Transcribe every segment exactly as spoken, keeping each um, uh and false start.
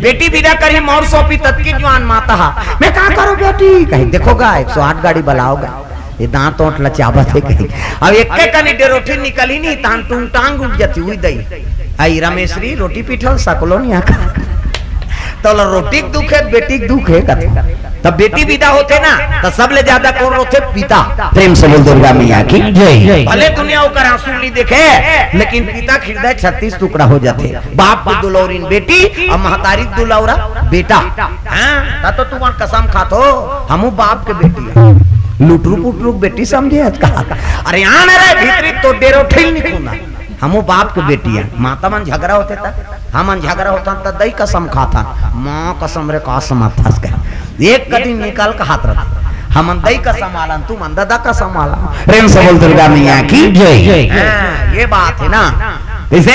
बेटी बिदा करही मोर सौंपी ततकी जुवान माता हा। मैं का करों बेटी? कही, देखो गा, एक सौ आठ गाड़ी बलाओ गा। ये दांत ओंठ लचाबत हे कही। अब एक कनी डेरोठी निकलही नहीं, तहान टूंग टांग उठ जाती हुई दई। आई रमेशरी रोटी पीठल सकलो नहीं आका। तो ला रोटी के दुख हे, बेटी के दुख हे कथे। तब बेटी बिदा होथे ना, तो सबले ज्यादा कोन रोथे? पिता। प्रेम से बोल दुर्गा मैया की जय। भले दुनिया ओकर आंसू नहीं देखे, लेकिन पिता के हृदय छत्तीस टुकड़ा हो जाथे। बाप के दुलौरिन बेटी अउ महतारी के दुलौरा बेटा। हाँ, ता तो तुमन कसम खाथो, हमू बाप के बेटी हन। लुटरू पुटरू के बेटी समझे हस का? अरे आन रे भीतरी तो डेरो ठेल नहीं खूना। हमू बाप के बेटी हन। माता मन झगड़ा होथे ता, हमन झगड़ा होथन ता दई कसम खाथन। माँ कसम रे का समर्थस कहे। एक कदी निकल के हाथ रथे। हमन दई कसम आलन, तुमन ददा कसम आला। प्रेम से बोल दुर्गा मैया की जय। हाँ, ये बात हे ना। जैसे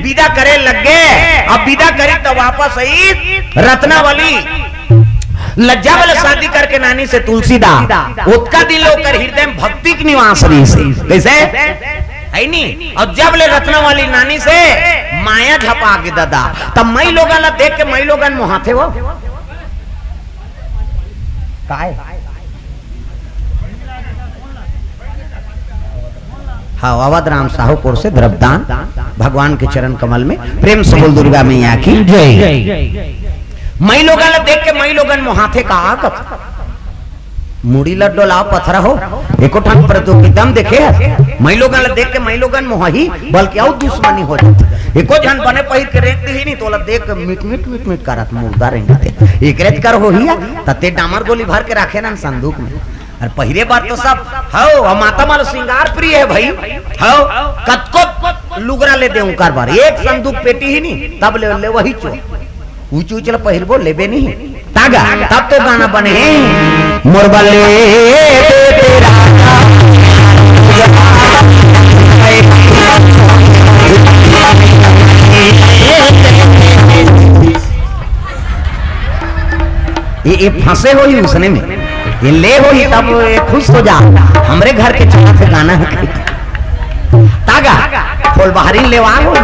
बिदा करे लग गे, अब बिदा करी तो वापस आई रत्नावली। लज्जा वाले शादी करके नानी से तुलसीदास, ओतका दिन ले ओकर हृदय में भक्ति के निवास रहिसे। कैसे? है नी? अउ जब ले रत्नावली नानी से माया झपा गे ददा, तब मई लोगन ला देख के मई लोगन मोहाथे वो। काय? हाँ, अवध राम साहू कोर से द्रव्यदान भगवान के चरण कमल में। प्रेम से बोल दुर्गा मैया की जय। मई लोगन ला देख के मई लोगन मोहाथे का आगत। मुड़ी ला डोलाव पथरा हो, एको ठन प्रतियोगिता में देखे हस? मई लोगन ला देख के मई लोगन मोहाही, बल्कि अउ दुश्मनी हो जाथे। एको झन बने पहिर के रेंग दिही नहीं, तोला देख के मिट मिट मिट मिट करत मुर्दा रेंगथे। एकरे च कर होही या, तते डामर गोली भर के राखे ना संदूक में। अउ पहिरे बर तो सब हव, अउ माता मन ला श्रृंगार प्रिय हे भई। हव, कतको लुगरा ले दे उंकर बर, एक संदूक पेटी ही नहीं, तब ले, ले वही चो। ऊंच ऊंच ला पहिरबो, लेबे नहीं। तागा, तब तो गाना बने हे। मोर बले दे तेरा ये, ये फंसे होही उसने में, ये ले होही तब ये खुश हो जा। हमरे घर के चलत हे गाना हे। तागा, खोल बाहरी लेवा हो।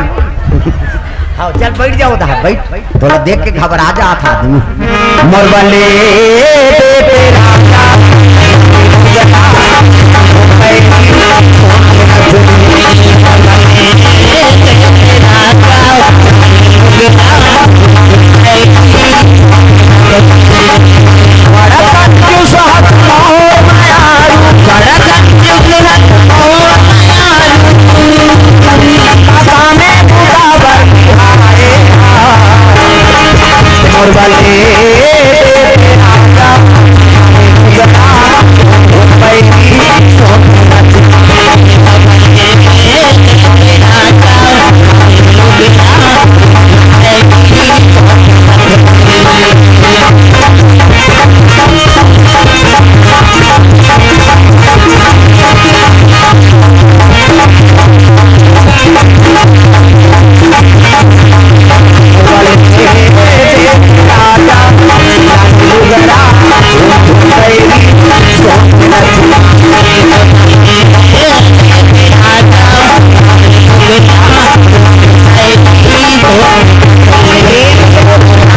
हाँ, चल बैठ जाओ दा, बैठ। तोला देख के घबरा जात आदमी। मोर बले दे तेरा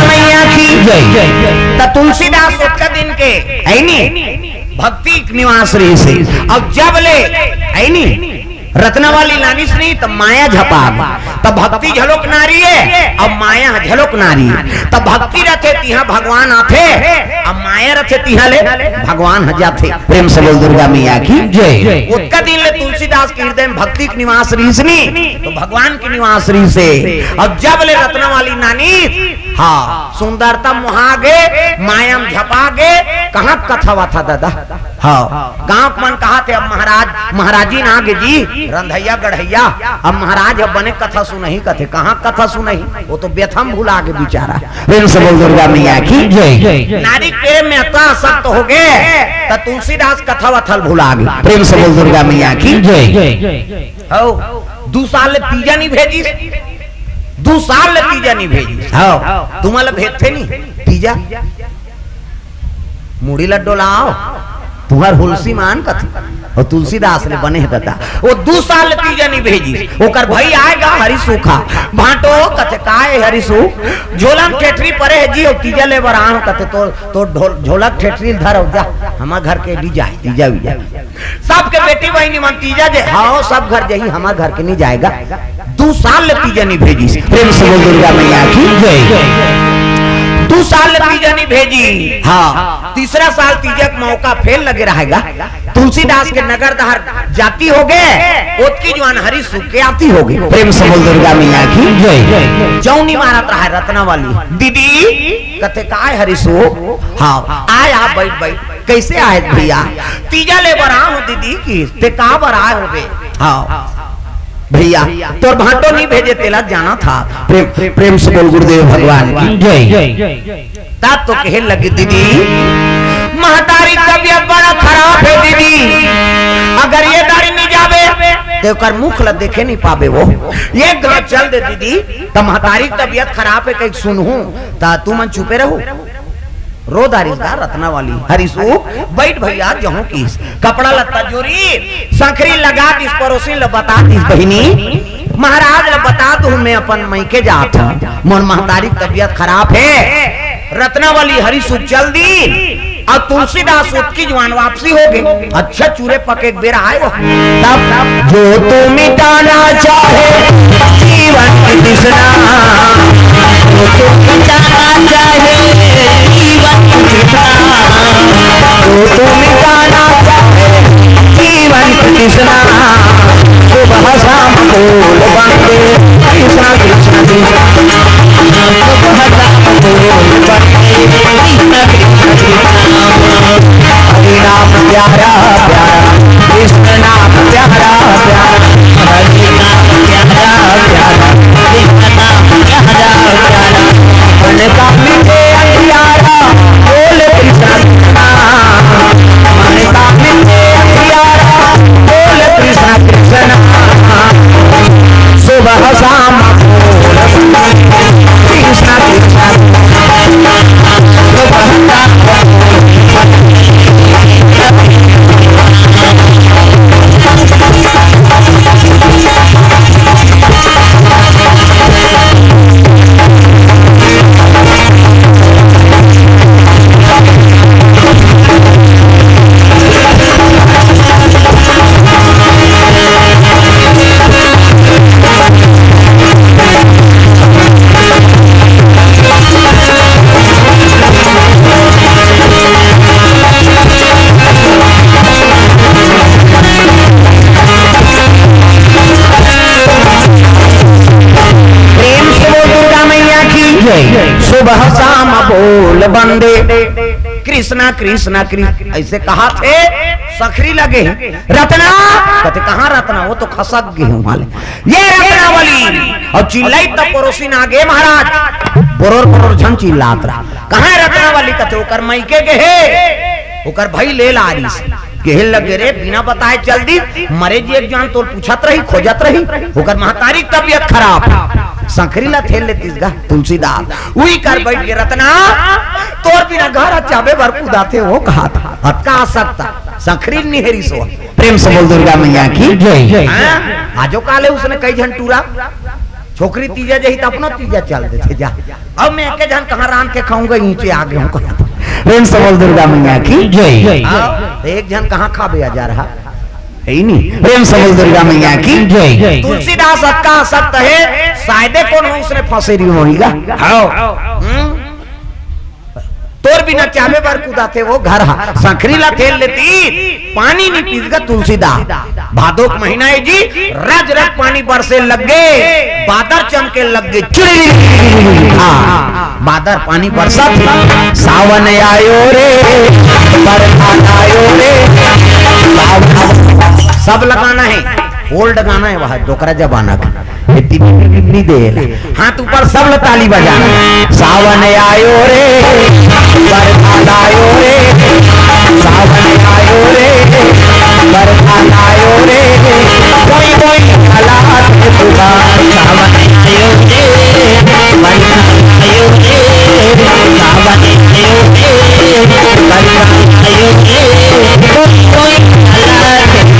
मैया की जय। त तुलसीदास ओतका दिन के, है नी, भक्ति के निवास रहिसे। अब जब ले, है नी, रत्नावली नानिस नहीं, त माया झपा गे। त भक्ति झलोक नारी हे, अब माया झलोक नारी हे। त भक्ति रथे, तिहां भगवान आथे, अब माया रथे, तिहां ले भगवान ह जाथे। प्रेम से बोल दुर्गा मैया की जय। ओतका दिन ले तुलसीदास के हृदय में भक्ति के निवास रहिस नी, तो भगवान के निवास रहिसे। अब जब ले रत्नावली नानी, हाँ, सुंदरता मोहा गे, माया में झपा गे, कहाँ कथा वथा दादा? हाँ, गांव के मन कहाथे, अब महाराज, महाराजिन आ गे जी, रंधैया गढ़ैया, अब महाराज अब बने कथा सुनही कथे, कहाँ कथा सुनही? वो तो व्यथा में भुला गे बेचारा। प्रेम से बोल दुर्गा मैया की जय। नारी प्रेम में अतना आसक्त हो गे, त तुलसीदास कथा वथा ल भुला गे। प्रेम से बोल दुर्गा मैया की जय। हव, दू साल ले तीजा नहीं भेजिस, दू साल ले तीजा नहीं भेजिस। हव, तुमन ल भेजथे नहीं तीजा, मुड़ी ल डोलाव, तुंहर हुलसी मान कथे। अउ तुलसीदास ले बने हे ददा। वो दू साल ले तीजा नइ भेजिस। ओकर भई आय गा हरिसुख ह। भांटो कथे, "काय हरिसुख? झोला म ठेठरी परे हे जी, अउ तीजा ले बर आहूं।" कथे, "तो, तो ढोल-, झोला के ठेठरी ल धर अउ जा, हमर घर के नइ जाय, तीजा विजा।" सबके बेटी बहिनी मन तीजा जे, "हव, सब घर जाही, हमर घर के नइ जाय गा।" दू साल ले तीजा नइ भेजिस। प्रेम से बोल दुर्गा मैया की जय। दू साल ले तीजा नइ भेजिस। हां, तीसरा साल तीजा के मौका फेर लगे रहय गा। तुलसीदास के नगर डहर जाती होगे, ओतकी जुवार हरिसुख के आती होगे। प्रेम से बोल दुर्गा मैया की जय। जौनी मारत रहय रत्नावली, "दीदी," कथे, "काय हरिसुख?" "हां, आय, आ, बइठ, बइठ।" "कइसे आय भइया?" "तीजा ले बर आहूं दीदी," कहिस। "तें का बर आय होबे?" "हां भइया, तोर भांटो नइ भेजे, तेला जानत हस।" प्रेम, प्रेम से बोल गुरुदेव भगवान की जय। तब तो कहे लगे, "दीदी, महतारी के तबियत बड़ा खराब हे दीदी, अगर ये दारी नइ जाबे, त ओकर मुख ल देखे नइ पाबे वो। एक घांव चल दे दीदी, त महतारी के तबियत खराब हे कहिके सुनहूं, त तुमन चुपे रहू।" रो डारिस गा रत्नावली, "हरिसुख, बइठ भइया," जहूं कहिस। कपड़ा लत्ता जोरिस, संखरी लगा दिस, परोसिन ल बता दिस, "बहिनी, महाराज ल बता दूं, मैं अपन मइके जात हंव, मोर महतारी के तबियत खराब हे।" रत्नावली हरिसुख चल दिस, अउ तुलसीदास ओतकी जुवार वापसी होगे। अच्छा चूरे पके के बेरा आय वो। तब, "जो तू मिटाना चाहे जीवन की तृष्णा, जो तू मिटाना चाहे जीवन की तृष्णा, जो तू मिटाना चाहे जीवन की तृष्णा, सुबह शाम बोल वंदे कृष्णा कृष्णा कृष्णा।" हरि नाम प्यारा प्यारा, कृष्ण नाम प्यारा प्यारा, हरि नाम प्यारा प्यारा, कृष्ण नाम प्यारा प्यारा। मन का मिटे अंधियारा, बोल कृष्णा कृष्णा। मन का मिटे अंधियारा, बोल कृष्णा कृष्णा। सुबह शाम बोल कृष्णा कृष्णा। प्रेम से बोल दुर्गा मैया की जय। सुबह शाम बोल बंदे कृष्णा कृष्णा कृष्ण, अइसे कहत हे। संखरी लगे हे, "रत्ना।" कथे, "कहां रत्ना? वो तो खसक गे हे वहां ले।" ये रत्नावली अउ चिल्लाइस त परोसिन आगे महाराज, बरोर बरोर झन चिल्लात रहा। "कहां हे रत्नावली?" कथे, "ओकर मइके गे हे, ओकर भई ले डारिस।" कहे लगे, "रे, बिना बताय चल दिस, मरे जिए के जान तोर पूछत रही, खोजत रही, ओकर महतारी के तबियत खराब।" संखरी ला थेल लेतिस गा तुलसीदास, उही कर बइठ गे, "रत्ना, तोर बिना घर ह चाबे बर कुदाथे वो," कहत हे। अतका आसक्त, संखरी ल निहेरिस वो। प्रेम से बोल दुर्गा मैया की जय। हां? आजो काले उसने कई झन टूरा छोकरी तीजा जाही त अपनो तीजा चल देथे जा। अब मैं एके झन कहां रांध के खाहूं गा, ईंचे आ गे हंव कहां। प्रेम से बोल दुर्गा मैया की जय। हां, त एक झन कहां खाबे आ जा रहा हे ही नहीं। प्रेम से बोल दुर्गा मैया की जय। तुलसीदास अतका आसक्त हे, सायदे कोनो उसने फंसेरी होही गा। हां। हम्म। तोर बिना चाबे बर कुदाथे वो घर ह। संखरी ला थेल लेतिस, पानी नइ पीस गा तुलसीदास। भादो के महीना हे जी, रज रज पानी बरसे लग गे, बादर चमके लग गे, चिड़ी। हां, बादर पानी बरसत हे। सावन आयो रे, बरसात आयो रे, सावन। सब लगाना हे, old गाना हे वो, डोकरा जमाना के। ये टिप टिप टिप नहीं दे। हाथ ऊपर सब लोग ताली बजाना। सावन आयो रे, बरसात आयो रे, सावन आयो रे, बरसात आयो रे, कोई कोई हालात में दुआ। सावन आयो रे, बरसात आयो रे, सावन आयो रे, बरसात आयो रे, कोई कोई हालात में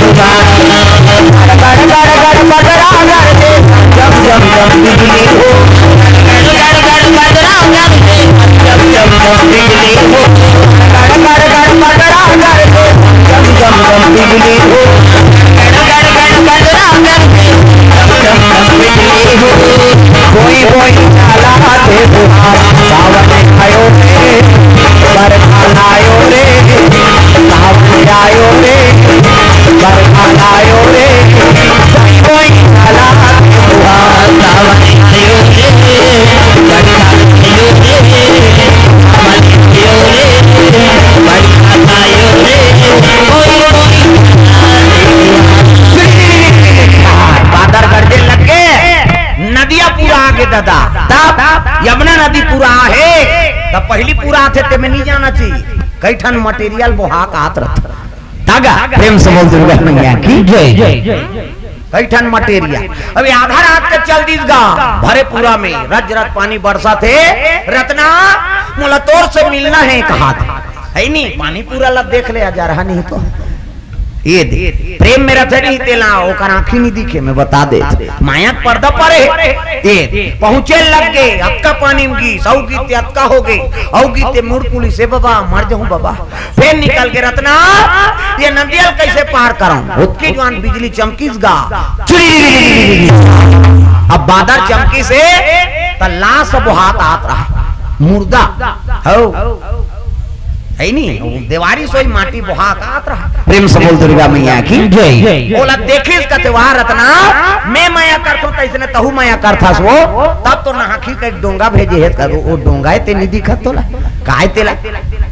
तब पहली पूरा आथे, तेमे नहीं जाना चाहिए। कई ठन मटेरियल बोहा के आत रथे। तागा, प्रेम से बोल दुर्गा मैया की जय। कई ठन मटेरियल। अभी आधा रात के चल दीस गा, भरे पूरा में रज रज पानी बरसत हे। रतना, मोला तोर से मिलना है, कहा था। है नहीं, पानी पूरा ला देख ले, जा रहा नहीं तो। ये दे, प्रेम में रथे नहीं तेला, ओकर आँखी नहीं दिखे, मैं बता दे। माया के पर्दा परे। ये दे, पहुँचे लग गए, अतका पानी में गीस, अउ गीते अतका हो गए, अउ गीते मुड़ पुलिस, "ए बाबा, मर जाऊं बाबा।" फिर निकल के रतना, ये नदिया ल कैसे पार करऊं? ओतकी जुवान बिजली चमकीस गा। चुरी। अब बादर चमकीस हे, त लाश बोहात आत रहा। मुर्दा। हो। है नी? वो देवारी सोई माटी बोहा के आत रहा। प्रेम से बोल दुर्गा मैया की जय। ओला देखिस कथे, "वाह रतना, मैं मया करथों, तैसने तहू मया करथस वो।" तब तो नहाखी के एक डोंगा भेजे हे, कर वो डोंगा हे, ते नहीं दिखत तोला। काय तेला?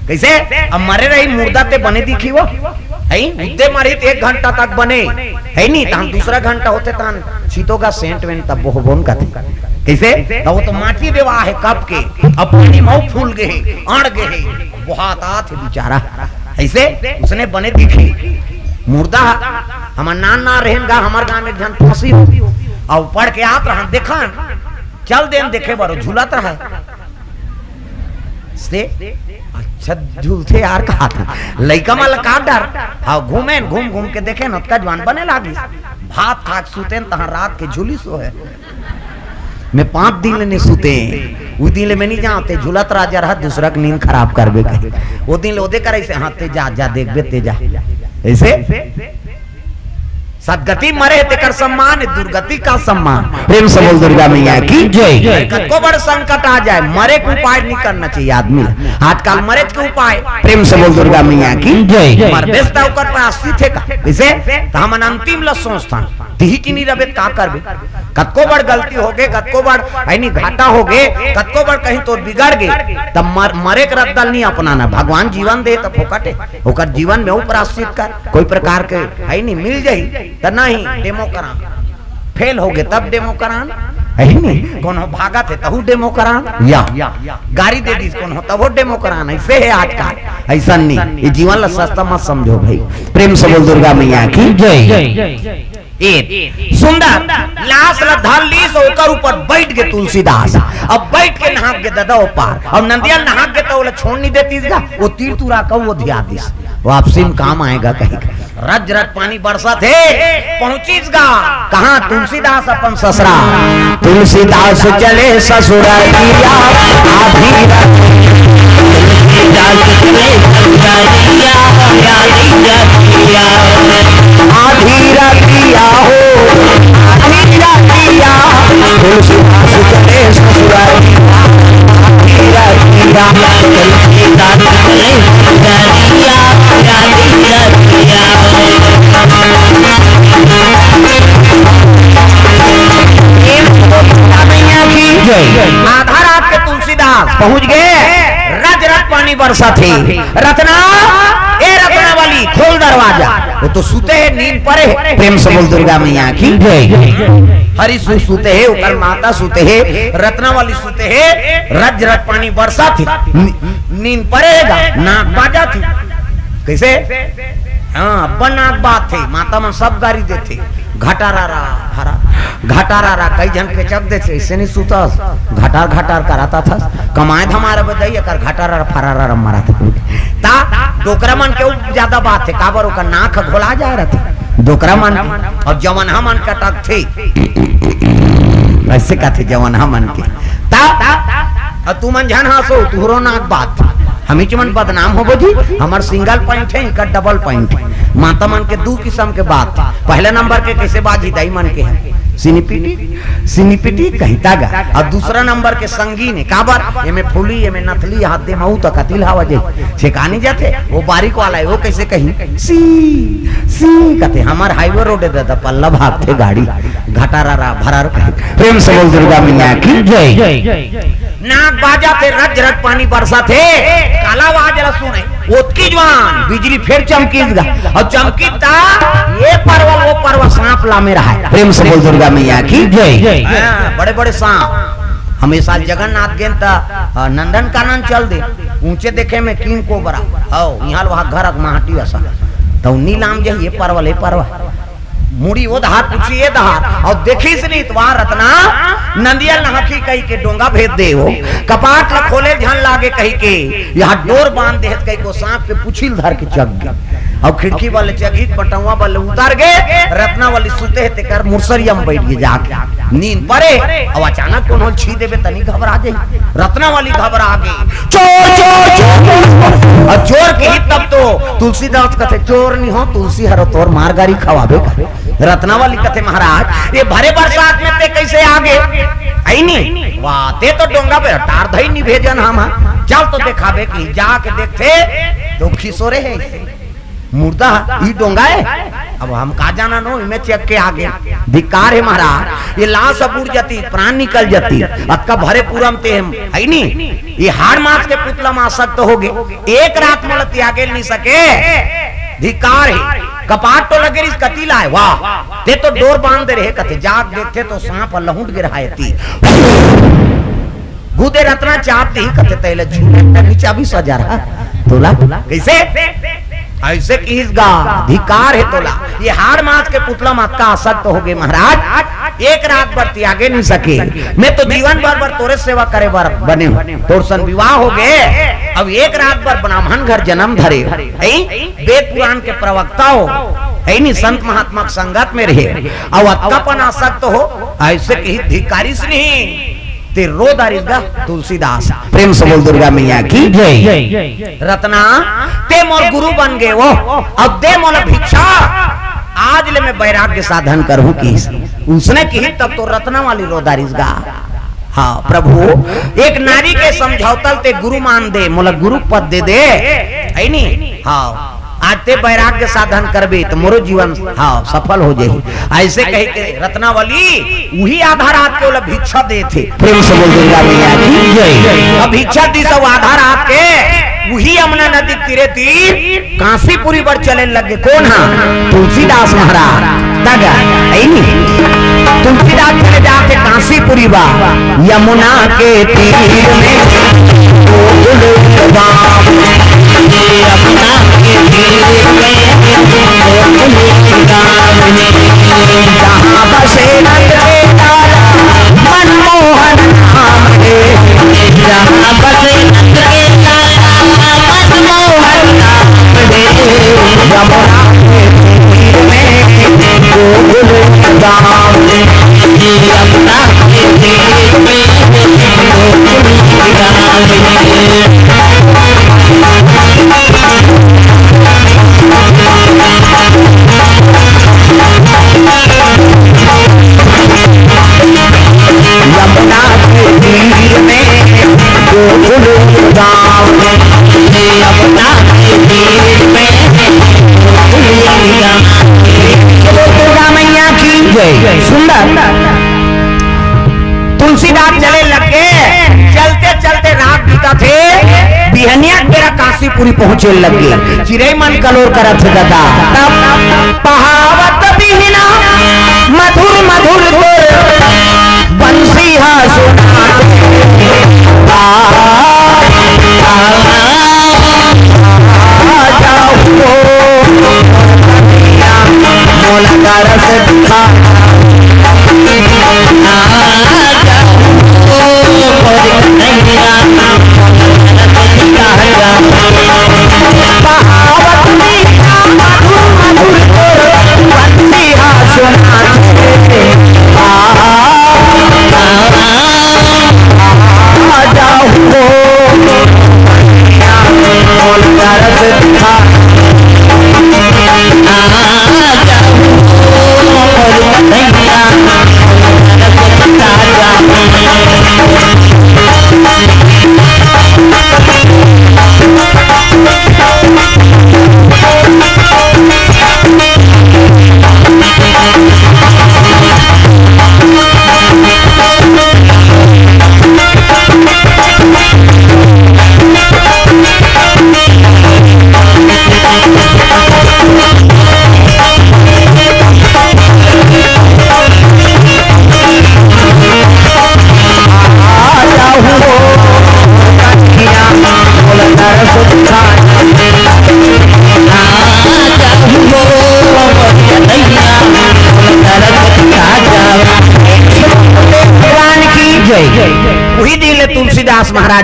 कैसे? अब मरे रही मुर्दा ते बने दिखी वो। है? उद्दे मरही त एक घंटा तक बने। है नी? तहन दूसरा घंटा होते तहन छितोगा सेंट वेंट तब बोहबोन कथे। कैसे? तब वो तो माटी देवा हे कब के। अब पानी मऊ फूल गए हे, अड़ गए हे। बोहात आत हे बेचारा। ऐसे उसने बने दिखे। मुर्दा हमर नान ना रहेन गा, हमर गांव में एक झन फंसी हो। अउ पड़ के आत रहन, देखन। चल देन देखे बरो, झूलत रहा। से अच्छा झूलथे यार, कहा था। लइका मन ला का डर? हाँ, घूमेन, घूम घूम के देखेन, ओतका जुवान बने लागिस। भात खा के सुतेन, तहाँ रात के झूली सोहे। मैं पाँच दिन ले नहीं सुते। उ दिन ले मैं नहीं जानते, झूलत राजा रहा, दूसरा के नींद खराब करबे के। वो दिन ले ओदे करे से, "हाँ, ते जा, जा, देखबे, ते जा।" ऐसे? सदगति मरे हे तेकर सम्मान, दुर्गति का सम्मान। प्रेम से बोल दुर्गा मैया की जय। कतको बड़ संकट आ जाए, मरे के उपाय नहीं करना चाहिए आदमी ला। आजकल मरे के उपाय, प्रेम से बोल दुर्गा मैया की जय। मरबे त ओकर प्रायश्चित हे का? कैसे? त हमन अंतिम ल सोचथन, तिही टिनी रबे त का करबे? कतको बड़ गलती होगे, कतको बड़ है नी घाटा होगे, कतको बड़ कहीं तोर बिगड़ गे, तब मर-, मरे के रद्दा ल नहीं अपनाना। भगवान जीवन दे त फोकट हे, ओकर जीवन में वो प्रायश्चित कर, कोई प्रकार के है नी मिल जाही। त नहीं, डेमो करान। फेल होगे तब डेमो करान, है नी? कोनो भागत हे तहू डेमो करान। या गारी दे दिस कोनो तबो डेमो करान। ऐसे हे आजकल, ऐसा नहीं। ये जीवन ला सस्ता मत समझो भाई। प्रेम से बोल दुर्गा मैया की जय। ए सुंदर लाश ला धर लीस, ओकर ऊपर बैठ गे तुलसीदास। अब बैठ के नहाक गे ददा ओ पार। अब नंदिया नहाक गे त ओला छोड़ नहीं देतीस गा। वो तीर तुरा का वो धिया दिस। वापसी में काम आएगा कहीं। रज रज पानी बरसत हे, पहुंचिस गा। कहाँ? तुलसीदास अपन ससुरा। तुलसीदास चले ससुररिया, आधी रात। तुलसीदास चले ससुररिया, आधी रतिया हो, आधी रतिया। तुलसीदास चले ससुररिया, आधी रतिया। तुलसीदास चले ससुररिया, आधी रतिया। आधा रात के तुलसीदास पहुंच गए, रज रज पानी बरसत हे। रतना, ए रतना वाली, खोल दरवाजा। वो तो सुते हे, नींद परे हे। प्रेम से बोल दुर्गा मैया की जय। हरी सु-, सुते हे, ओकर माता सुते हे, रतना वाली सुते हे, रज रज पानी बरसत हे। नी-, नींद परे हे गा, नाक बाजत हे। कैसे? हाँ, अब्बड़ नाक बाजथे, माता मन सब गारी देथे। घटारा रा, हरा, घटारा रा, कई झन के चक देथे, ऐसे नहीं सुतस, घटार घटार कराता था, कमाए धमाए बदई, एकर घटारा रा, फरारा रा मरा था। ता डोकरा मन के उ ज्यादा बात हे, काबर ओकर नाक घोला जाए रहथे, डोकरा मन के, और जवन हमन कटक थे, ऐसे कहथे जवन हमन के। ता, अ तुमन झन हंसो, तुहरो नाक बात। हमीच मन बदनाम होबो जी, हमर सिंगल पॉइंट हे, इकर डबल पॉइंट हे। माता मन के दू किसम के बात। पहले नंबर के कैसे बाजी दाई मन के हे, सिनीपिटी, सिनीपिटी कहिता गा। अउ दूसरा नंबर के संगीन हे, काबर? एमे फूली, एमे नथली, हाथ दे महू त कतिल हवा जे। छेकानी जाथे, वो बारीक वाला हे, वो कैसे कही? सी, सी कथे, हमर हाईवे रोड हे दादा, पल्ला भागथे गाड़ी। घटारा रा, भरार कही। प्रेम से बोल दुर्गा मैया की जय। नाक बाजत हे, रज रज पानी बरसत हे, काला आवाज ला सुने, ओतकी जुवान बिजली फेर चमकीस गा, अउ चमकीस ता ये परवा ल वो परवा ल सांप लामे रहा हे। प्रेम से बोल दुर्गा मैया की जय। हाँ, बड़े बड़े सांप, हम ए साल जगन्नाथ गेन त, अ, नंदन कानन चल दे, ऊंचे देखे में किंग कोबरा, हव, इहाँ लोहा घर अक माटी असा, त नीलाम जही, ये परवल, ये परवल। मुड़ी ओ धार, पूछी ए धार, अउ देखिस नहीं त वाह रतना, नंदिया नहकी कही के डोंगा भेज दे हो, कपाट ल खोले झन लागे कही के, यहाँ डोर बांध देहत कही को सांप के पूछी ल धर के चघ गे। अउ खिड़की वाले चघी, पटौवा वाले उतर गे, रतना वाली सुते हे तेकर मुसरिया में बैठ गे जाके। नींद परे, अउ अचानक कोनो ल छी देबे तनी घबरा जाई। रतना वाली घबरा गे, "चोर, चोर, चोर।" अउ चोर कही तब तो तुलसीदास कथे, "चोर नहीं हो, तुलसी हरो तोर मार गारी खवाबे का।" रतना वाली कथे, "महाराज, ये भरे बरसात में ते कैसे आ गे?" आई नी, "वाह, ते तो डोंगा पे टार धई नहीं भेजन हम, हाँ। चल तो देखाबे की।" जाके देखथे, तो खिसोरे हे। मुर्दा ई डोंगा हे। अब हम का जाना नो, इमे चेक के आगे। धिक्कार हे महाराज, ये लाश अब उड़ जाती, प्राण निकल जाती, अतका भरे पूरा म ते हम, है नी? ये हाड़ मांस के पुतला म आसक्त हो गे, एक रात मोला त्यागे नहीं सके। धिक्कार हे, कपाट तो लगे रिस कती लाए, वाह, ते तो डोर बांध दे रहे कथे, जाग देखते तो सांप लहुट गे रहा है ती। गुदे रतना चाप दी कथे तैले झूले त नीचा भी सजा रहा। तोला कैसे? ऐसे किस गा धिक्कार हे तोला। ये हाड़ मांस के पुतला म अतका आसक्त हो गे महाराज, एक रात भर त्यागे नहीं सके। मैं तो जीवन भर भर तोरे सेवा करे बर बने हूँ। तोर सन विवाह हो गे, अब एक रात भर ब्राह्मण घर जन्म धरे। हैं? वेद पुराण के प्रवक्ता हो, है नी? संत महात्मा के संगत में रहे, अब अतका पन आसक्त हो, ऐसे कही धिक्कारिस नहीं। ते रो डारिस गा तुलसीदास। प्रेम से बोल दुर्गा मैया की जय। रतना, ते मोर गुरु बन गे वो, अब दे मोला भिक्षा, आज ले मैं वैराग्य साधन करूँ किस। उसने कही तब तो रतना वाली रो डारिस गा। हाँ प्रभु, एक नारी के समझौता ल ते गुरु मान दे, मोला गुरु पद दे दे, है नी? हाँ, आज ते वैराग्य साधन करबे त मोरो जीवन, हाँ, सफल हो जाही। ऐसे कह के रत्नावली उही आधा रात के ओला भिक्षा देथे। प्रेम से बोल दुर्गा मैया की जय। अब भिक्षा दिस अउ आधा रात के उही यमुना नदी तीरे तीर कांसीपुरी बर चले लगे। कोन हा? तुलसीदास महाराज। तगा, ऐ नी? तुलसीदास चले जाथे कांसीपुरी बर। यमुना के तीर में गोकुल धाम। यमुना के तीर में गोकुल धाम। जहाँ बसे नंद के लाला मनमोहन धाम रे। जहाँ बसे नंद के लाला मनमोहन धाम रे। यमुना के तीर में गोकुल धाम। यमुना के तीर में गोकुल धाम। यमुना के तीर में गोकुल गाँव। यमुना के तीर में गोकुल गाँव। बोल दुर्गा मैया की जय। सुंदर। तुलसीदास चले लगे, चलते चलते रात बीतथे, बिहनिया के बेरा कांसीपुरी पहुंचे लगे। चिरई मन कलोर करत हे ददा। तब पहावत बिहना मधुर मधुर तोर बंसी हा सुनात। आ, आ, आ, आ जाओ। मोला दरस दिखा। आ जाओ, मोर कन्हैया, मोला दरस दिखा जा। बहावत मीठा मधुर मधुर तोर बंसी हा सुनाथे। आ, आ, आ जाओ।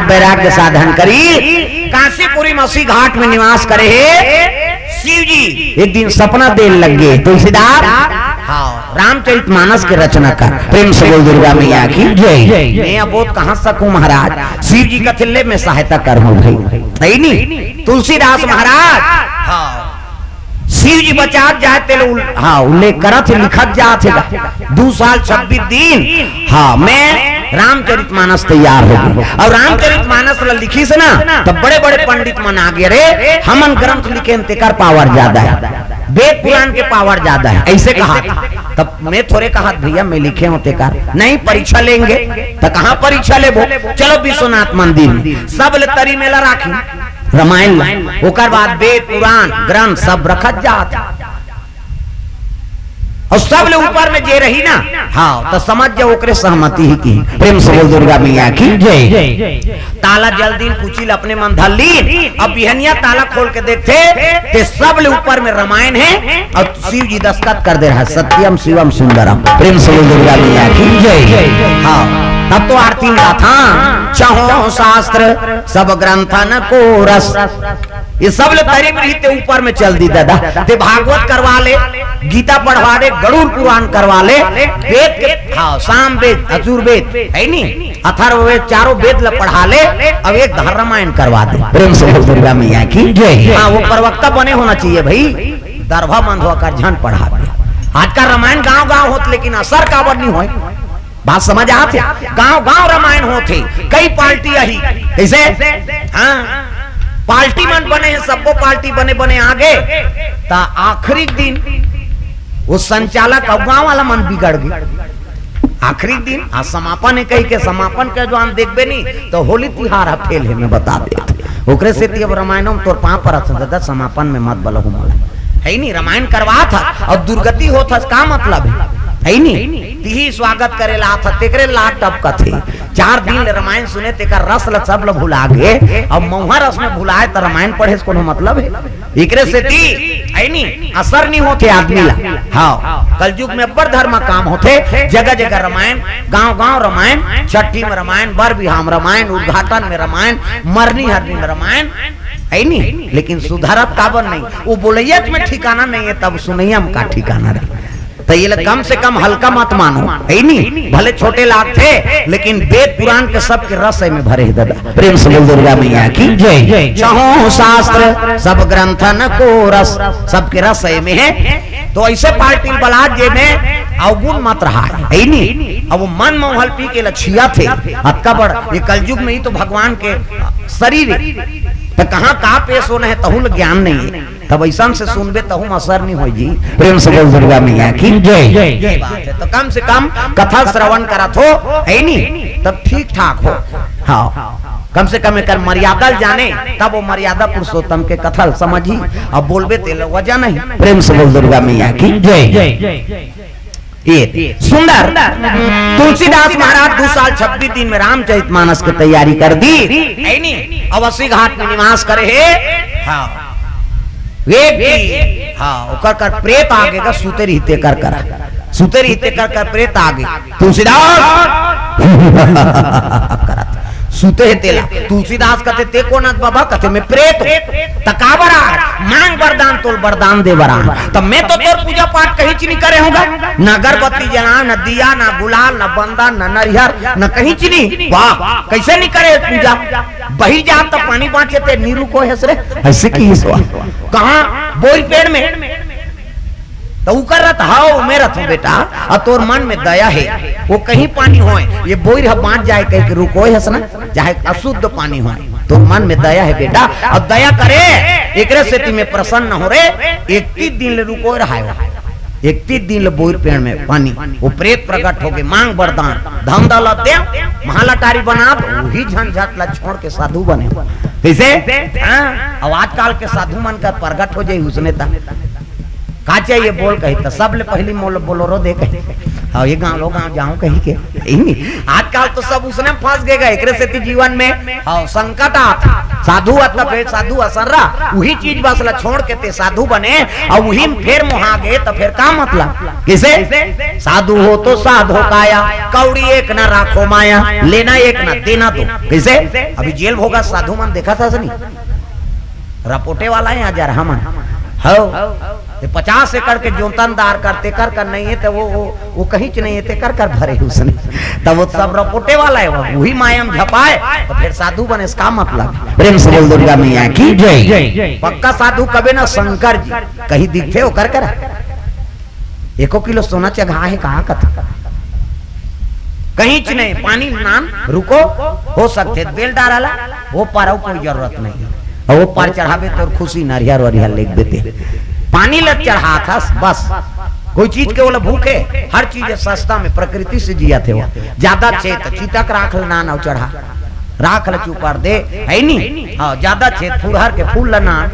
वैराग्य साधन करी। काशीपुरी मसी घाट में निवास करे हे शिव जी। एक दिन सपना देन लग गे तुलसीदास, हाँ, रामचरित मानस के रचना कर। प्रेम से बोल दुर्गा मैया की जय। मैं अब बोध कहाँ सकूं महाराज? शिव जी कथे ले मैं सहायता करहूं भाई, है नी? तुलसीदास महाराज, हाँ, शिव जी बचात जात हे, उल-, हाँ, उल्लेख करत हे, लिखत जात हे, दू साल छब्बीस दिन, हाँ, मैं रामचरित मानस तैयार हो गे। अउ रामचरित मानस ला लिखिस ना, त बड़े-बड़े पंडित मन आ गे, "अरे, हमन ग्रंथ लिखे हन, तेकर power जादा हे, वेद पुराण के power जादा हे," अइसे कहा। तब मैं थोरे कहा, "भैया, मैं लिखे हों तेकर।" "नहीं, परीक्षा लेंगे।" त कहाँ परीक्षा लेबो? चलो विश्वनाथ मंदिर में। सब ले तरी मेला राखी। रामायण ला, ओकर बाद वेद, पुराण, ग्रंथ सब रखत जात। अउ सब ले ऊपर में जे रही ना, हाँ, त समझ जाओ ओकरे सहमति ही की। प्रेम से बोल दुर्गा मैया की जय। ताला जल दीन, कुचिल अपने मन धर लीन। अब बिहनिया ताला खोल के देखथे, ते सब ले ऊपर में रामायण हे अउ शिव जी दस्तखत कर दे रहा हे, "सत्यम शिवम सुंदरम।" प्रेम से बोल दुर्गा मैया की जय। हाँ, तब तो आरती में था, "चहो शास्त्र सब ग्रंथन को रस।" ये सब ले तरी में रहिते ऊपर में चल दी दादा। ते भागवत करवा ले, गीता पढ़वा ले, गरुड़ पुराण करवा ले, वेद के, हाँ, साम वेद, अजुर्वेद, है नी? अथर्ववेद, चारों वेद ल पढ़ा ले, अब एक धार रामायण करवा दे। प्रेम से बोल दुर्गा मैया की जय। हाँ, वो प्रवक्ता बने होना चाहिए भाई। दरभा मंधवा कर झन पढ़ा दे। आजकल रामायण गांव-गांव होत, लेकिन असर काबर नहीं होय? बात समझ आत हे? गांव-गांव रामायण होत हे, कई पार्टी आही। कइसे? हाँ, पार्टी मन बने हे, सब्बो पार्टी बने-बने आ गे, त आखिरी दिन वो संचालक अउ गांव वाला मन बिगड़ गे। आखिरी दिन, आज समापन हे कहिके, समापन के जो हम देखबे नी, त होली तिहार ह फेल हे, मैं बता देत। ओकरे सेती अब रामायणों में तोर पांव परत हंव, दादा, समापन में मत बलहू मोला। है नी, रामायण करवात हस अउ दुर्गति होत हस, का मतलब हे? है नी, तिही स्वागत करे ला आत हस, तेकरे लात टपकत हे। चार दिन ले रामायण सुने, तेकर रस ल सब ल भुला गे। अब महुआ रस में भुलाए त रामायण पढ़े से कोनो मतलब हे? एकरे सेती, है नी, असर नहीं होथे आदमी ला। हाँ, कलयुग में अब्बड़ धर्म काम होथे, जगह-जगह रामायण, गांव-गांव रामायण, छट्ठी में रामायण, बर बिहाव में रामायण, उद्घाटन में रामायण, मरनी हरनी में रामायण, है नी? लेकिन सुधरत काबर नहीं? वो बोलैया में ठिकाना नहीं हे, तब सुनैया में का ठिकाना रही? त ये ल कम से कम हल्का मत मानो, है नी? भले छोटे लागथे, लेकिन वेद पुराण के सबके रस एमे भरे हे दादा। प्रेम से बोल दुर्गा मैया की जय। चहो शास्त्र सब ग्रंथन को रस, सबके रस एमे हे। त अइसे पार्टी बलात जेमे अवगुण मत रहा, है नी? अब वो मन मोहल पी के लछियाथे, अतका बड़ ये कलयुग में ही तो भगवान के शरीर हे, त कहाँ का पेश होना हे, तहू ल ज्ञान नहीं हे। तब अइसन से सुनबे तहू म असर नहीं होय जी। प्रेम से बोल दुर्गा मैया की जय। ये बात हे। त कम से कम कथा श्रवण करत हो, है नी? तब ठीक ठाक हो। हाँ, कम से कम एकर मर्यादा ल जाने, तब वो मर्यादा पुरुषोत्तम के कथा ल समझी। अब बोलबे तेला वजह नहीं। प्रेम से बोल दुर्गा मैया की जय। ये सुंदर तुलसीदास महाराज दू साल छब्बीस दिन में रामचरित मानस के तैयारी कर दी, है नी? अवसी घाट में निवास करे हे। हाँ, एक दिन, हाँ, ओकर कर प्रेत आगे का सुते रहिते कर करा, सुते रहिते कर कर प्रेत आगे। तुलसीदास करत सुते हे तेला। तुलसीदास कथे, "ते कोन अस बाबा?" कथे, "मैं प्रेत हों।" "त काबर आए?" "मांग वरदान, तोल वरदान दे बर आए।" "त मैं तो तोर पूजा पाठ कहीं च नहीं करे हों गा, न अगरबत्ती जलाए, न दिया, न गुलाल, न बंदा, न नरिहर, न कहीं च नहीं।" "वाह, कइसे नहीं करे पूजा?" "बही जात त पानी बांचे ते नीरू को हेस रे।" अइसे किहिस। "कहाँ?" "बोइर पेड़ में।" त ऊ करत हव, मैं रथों बेटा, अउ तोर मन में दया हे, वो कहीं पानी होय, ये बोइर ह बांच जाए कहिके रुकोय हस ना, चाहे अशुद्ध पानी होय, तोर मन में दया हे बेटा, अउ दया करे, एकरे सेती मैं प्रसन्न हों रे। इकतीस दिन ले रुकोय रहाय हो, इकतीस दिन ले बोइर पेड़ में पानी, वो प्रेत प्रगट होगे, मांग वरदान, धन दौलत दे, महालटारी बना, वही झंझट ला छोड़ के साधु बने। कइसे? हाँ, अब आजकल के साधु मन का प्रगट हो जाई उसने ता। का चाहिए बोल कही, त सबले पहिली मोला बोलोरो दे कही। हाँ, ये गाँव लो गाँव जाऊँ कही के। आजकल तो सब उसने फँस गे गा, एकरे सेती जीवन में, हाँ, संकट आत। साधु अत बे साधु असर्रा, उही चीज बस ला छोड़ के ते साधु बने, अउ उही में फेर मोहा गे, त फेर का मतलब? किसे? साधु हो तो साधो काया, कौड़ी एक ना राखो माया, लेना एक ना देना दो। किसे? अभी जेल भोगा साधु मन देखा था सनी? रपोटे वाला है हजार हमन। हो। ते पचास एकड़ के जोतनदार कर, तेकर कर नहीं है, तो वो, वो, वो कहीं च नहीं है, तेकर कर भरे उसने। तब वो सब रपोटे वाला है, वो, वही माया में झपाए, तो फिर साधु बने, इसका मतलब। प्रेम से बोल दुर्गा मैया की जय। पक्का साधु कबे ना शंकर जी, कहीं दिखते हो कर कर। एको किलो सोना चघा है, कहा कथा। कहीं च नहीं, पानी नान रुको, हो सकते बेल डाराला, वो पार अउ कोई जरूरत नहीं। अउ वो पार चढ़ाबे तोर खुशी, नरियर वरियर लेग देते। पानी ल चढ़ात हस, बस। कोई चीज के ओला भूखे, हर चीज सस्ता में, प्रकृति से जिया थे वो। ज्यादा छे त चीता के राख ल नान अउ चढ़ा। राख ल चुपर दे, है नी? हाँ, ज्यादा छे फुरहर के फूल ल नान।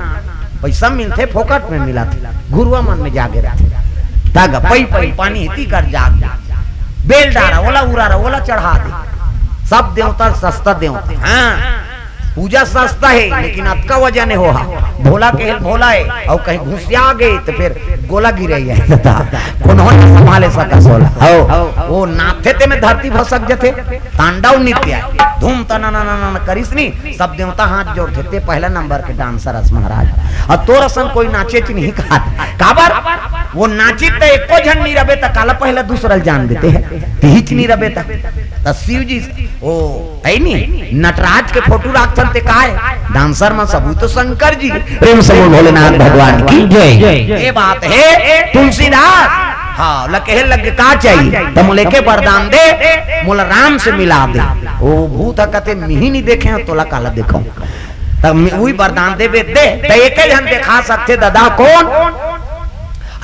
पैसा मिलथे, फोकट में मिलथे। घुरुवा मन में जागे रहथे। तागा पई पई पानी हिती कर जाग। बेल डारा, ओला उरारा, ओला चढ़ा दे। सब देवता सस्ता देवता। हाँ, पूजा सस्ता है, लेकिन अतका वजन है हो हा। भोला के हेल भोला है, अउ कहीं घुसिया गए तो फिर गोला गिरे है। कोनो नहीं संभाले सका सोला। हो, वो नाथे ते में धरती भसक जथे। तांडव नृत्य है। धूम तना ना ना ना करिस नी, सब देवता हाथ जोड़थे, ते पहला नंबर के डांसर अस महाराज। अउ तोर असन कोई नाचे च नहीं कहा। काबर? वो नाचित त एको झन नहीं रबे त काला पहला दूसरा ल जान देते हैं। तिहिच नहीं रबे त। त शिव जी, ओ, है नी? नटराज के फोटो राखथन ते काय? डांसर में सबू तो शंकर जी। प्रेम से बोल भोलेनाथ भगवान की जय। ये बात है तुलसीदास। हाँ, ल कहे लग का चाहिए? त मोला के वरदान दे, मोला राम से मिला दे। ओ भूत ह कथे, मिही नहीं देखे हो, तोला काला देखो। त मि-, उही वरदान देबे दे, त एके झन देखा सकथे दादा, कौन?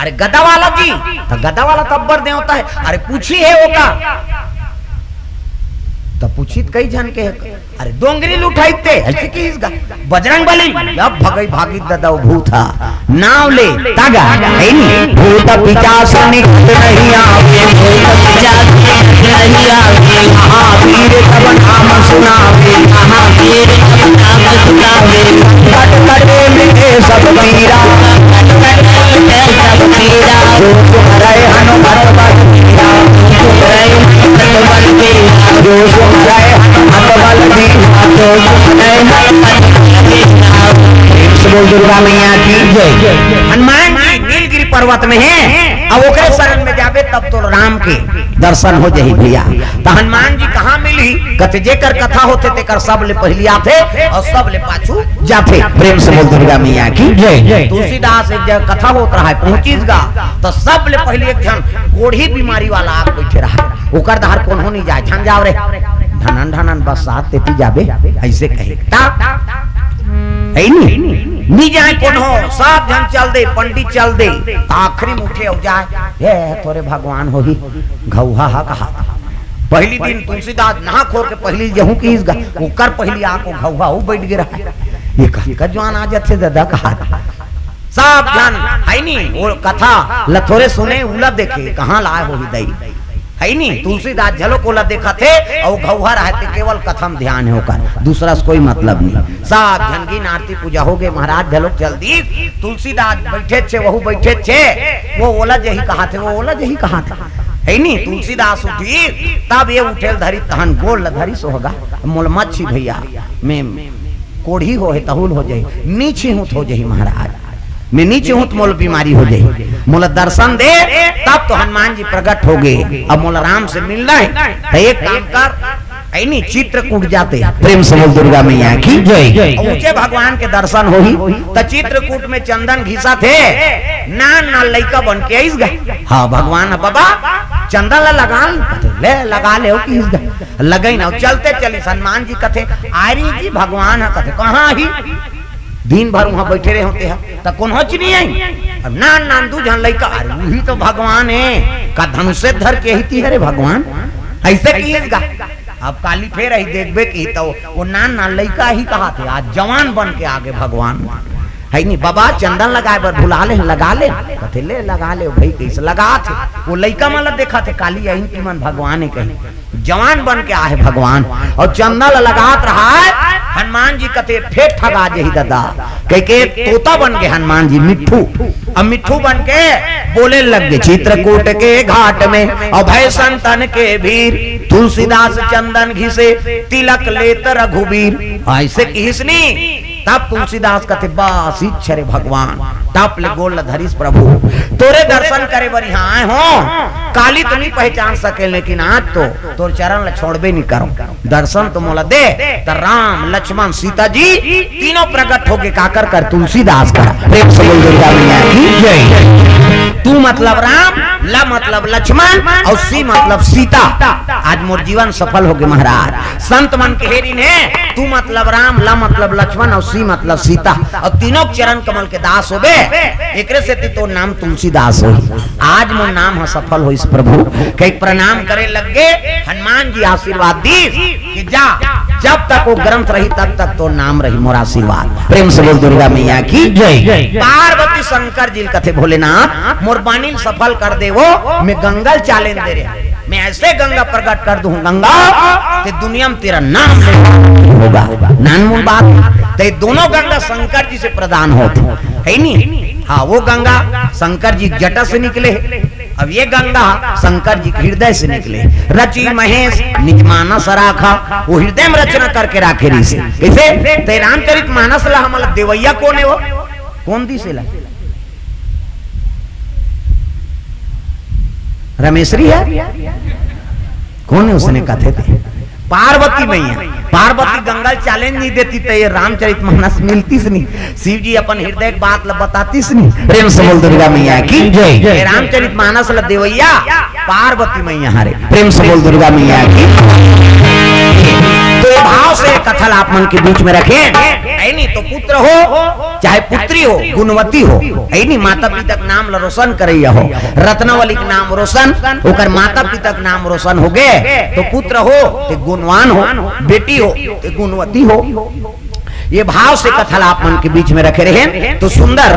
अरे गदा वाला जी, त गदा वाला तब्बर देवता है। अरे पूछी है वो का? त पूछी त कई झन के है। अरे डोंगरी ल उठाई ते, ऐसे की इसका बजरंग बली, अब भगई भागी दादा वो भूत हा। नाव ले, तागा, है नी? भूत पिशाच निकट नहीं आवे, भूत पिशाच निकट नहीं आवे, महावीर तब नाम सुनावे, महावीर तब नाम सुनावे। कट कटे मिटे सब पीरा, कट कटे मिटे सब पीरा। जो सुमरै हनुमत बल बीरा, जो सुमरै हनुमत बल बीरा, जो सुमरै हनुमत बल बीरा, जो सुमरै हनुमत बल बीरा। प्रेम से बोल दुर्गा मैया की जय। हनुमान जी नीलगिरी पर्वत में है, अब ओकरे शरण में जाबे तब तो राम के दर्शन हो जाही भैया। त हनुमान जी कहाँ मिलही? कथे जेकर कथा होथे तेकर सब ले पहिली आथे अउ सब ले पाछू जाथे। प्रेम से बोल दुर्गा मैया की जय। तुलसीदास एक जगह कथा होत रहा है, पहुंचिस गा, त सब ले पहिली एक झन कोढ़ी बीमारी वाला आके बैठे रहा, ओकर डहर कोनो नहीं जाए, झन जाव रे, ढनन ढनन बस साथ तेती जाबे, ऐसे कहे। ता है नी, नी जाए कोनो, सब झन चल दे, पंडित चल दे। त आखिरी में उठे अउ जाए, हे तोरे भगवान होही, घौहा हा कहा। पहली दिन तुलसीदास नहा खोर के पहली जहूं की इस ग-, ओकर पहली आको घौहा हो बैठ गे रहा। ये कतका जवान आ जाथे दादा कहा। सब झन है नी, वो कथा ल थोरे सुने, उला देखे, कहाँ लाए होही दई। है नी, तुलसीदास झलो कोला देखत हे, अउ घौहा रहते केवल कथा म ध्यान है ओकर, दूसरा से कोई मतलब नहीं। सब झन गिन आरती पूजा हो गे, महाराज झलो चल दी, तुलसीदास बैठे छे, वहू बैठे छे, वो ओला जही कहा थे, वो ओला जही कहा थे, है नी, तुलसीदास उठी, तब ये उठेल धरी, तहन गोड़ ल धरी सोहगा, मोल मच्छी भैया, मैं कोढ़ी हो है, तहुल हो जाही, नीची हूँ हो जाही महाराज। मैं नीचे हूँ त मोला बीमारी हो जाही, मोला दर्शन दे, तब तो हनुमान जी प्रकट हो गे। अब मोला राम से मिलना है, त एक काम कर, ऐनी चित्रकूट जाते। प्रेम से बोल दुर्गा मैया की जय। अब ऊंचे भगवान के दर्शन होही, त चित्रकूट में चंदन घिसा थे, नान नान लइका बन के आइस गा। हाँ भगवान, बाबा चंदन ला लगा ले, ले लगा ले, हो कि लगई ना, चलते चलिस। हनुमान जी कथे, आरी जी भगवान ह, कथे कहाँ ही? दिन भर वहां बैठे रहे होते हैं, त कोनोच नहीं आई। अब नान नान दू झन लइका, अरे वही तो भगवान है, का धनुषे धर के ही ती हरे भगवान, ऐसे किए गा। अब काली फेर आई देखबे की तो वो नान नान लइका ही कहा थे, आज जवान बन के आगे भगवान। है नी बाबा, चंदन लगाए बर भुला ले, लगा ले। कथे, "ले लगा ले भाई, कइसे लगात हे?" वो लइका मन ला देखत हे, काली अइन की मन भगवान हे कहीं, जवान बन के आहे भगवान, और चंदन ला लगात रहा है। हनुमान जी कथे, "फेर ठगा जही दादा," कह के तोता बन के हनुमान जी मिट्ठू, अब मिट्ठू बन के बोले लग गए, "चित्रकूट के घाट में अभय संतन के भीर, तुलसीदास चंदन घिसे तिलक लेत रघुबीर।" ऐसे किहिस नी, तब तुलसीदास कथे, "बस इच्छा रे भगवान।" टप ले गोड़ ल धरिस, "प्रभु, तोरे दर्शन करे बर यहाँ आए हो, काली तो नहीं पहचान सके, लेकिन आज तो तोर चरण ल छोड़बे नहीं करो, दर्शन तो मोला दे।" त राम, लक्ष्मण, सीता जी तीनों प्रकट होके काकर कर, तुलसीदास का। प्रेम से बोल दुर्गा मैया की जय। तू मतलब राम, ल मतलब लक्ष्मण और सी मतलब सीता। आज मोर जीवन सफल होगे महाराज। संत मन के हेरिन हे, तू मतलब राम, ल मतलब लक्ष्मण और सी मतलब सीता, और तीनों चरण कमल के दास होबे, एकरे सेती तोर नाम तुलसीदास होही। आज मोर नाम ह सफल होइस प्रभु। कहि प्रणाम करे लग गे, हनुमान जी आशीर्वाद दीस कि जा, जब तक वो ग्रंथ रही तब तक तोर नाम रही, मोर आशीर्वाद। प्रेम से बोल दुर्गा मैया की जय। पार्वती शंकर जी ल कथे, "भोलेनाथ, मोर बानी ल सफल कर देवो, मैं गंगा ल चालेन दे रहे, मैं ऐसे गंगा प्रकट कर दूं गंगा, ते दुनिया में तेरा नाम नहीं होगा।" नानमुन बात, ते दोनों गंगा शंकर जी से प्रदान होत हे, है नी? हाँ, वो गंगा शंकर जी के जटा से निकले, अब ये गंगा शंकर जी के हृदय से निकले। "रचि महेश निज मानस राखा", वो हृदय में रचना करके राखे रहिस हे। कइसे? ते रामचरित मानस ला हमला देवइया कोन हे वो? कोन दिस हे ला? रमेशरी हे? कोन हे उसने कथे ते? पार्वती मैया। पार्वती गंगा ल चालेन नहीं देती त ये रामचरित मानस मिलतिस नहीं। शिव जी अपन हृदय के बात ल बतातिस नहीं। प्रेम से बोल दुर्गा मैया की जय। ये रामचरित मानस ल देवइया पार्वती मैया हरे। प्रेम से बोल दुर्गा मैया की। तो ये भाव से कथा ल आप मन के बीच में रखें, है नी? तो पुत्र हो चाहे पुत्री हो, गुणवती हो, है नी? माता पिता के नाम ल रोशन करइया हो, रत्नावली के नाम रोशन, ओकर माता पिता के नाम रोशन होगे, तो पुत्र हो ते गुणवान हो, बेटी हो ते गुणवती हो। ये भाव से कथा ला आप मन के बीच में रखे रहेन, तो सुंदर